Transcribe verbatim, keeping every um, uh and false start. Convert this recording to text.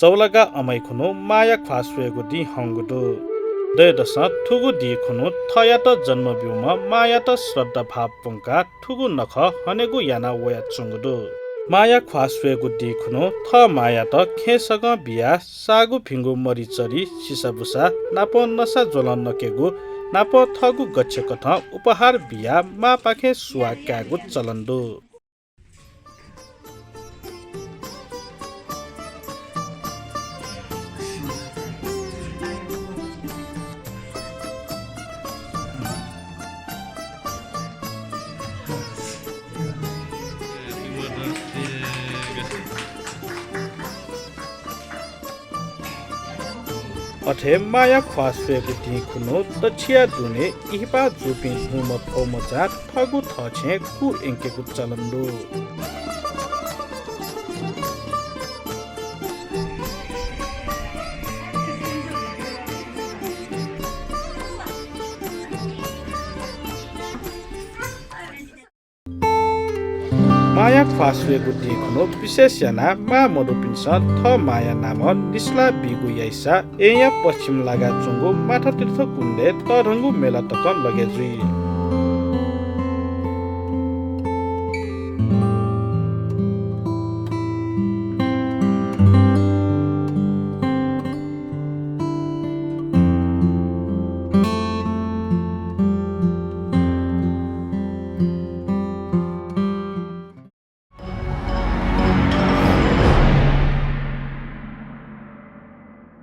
चौलागा अमै खुन्हु मांया ख्वाः स्वयेगु दिं हंगु दु। दय्‌दसं थुगु दिं खुन्हु थःयात जन्म ब्यूम्ह मांयात श्रद्धा भाव प्वंकाः थुगु नखः हनेगु यानाः वयाच्वंगु दु। मांया ख्वाः स्वयेगु दिं खुन्हु थः मांयात खेँय् सगं बियाः साःगु भिंगु मरि चरि, सिसाबुसा नापं नसा ज्वलं नकेगु नापं थःगु गच्छेकथं उपहार बियाः मांपाखें सुवाः कायेगु चलन दु। अथे मांया ख्वाः स्वयेगु दिं खुन्हु दच्छिया दुने इहिपा जूपिं हुमं फौमचां थःगु थःछेँय् कू यंकेगु चलन दु। मांया ख्वाः स्वयेगु दिं खुन्हु विशेष यानाः मां मदुपिन्सं थः मांया नामं निसलाः बीगु याइसा येँया पश्चिम लागाच्वंगु माथातीर्थ कुण्डय् तःधंगु मेला तकं लगे जुइ।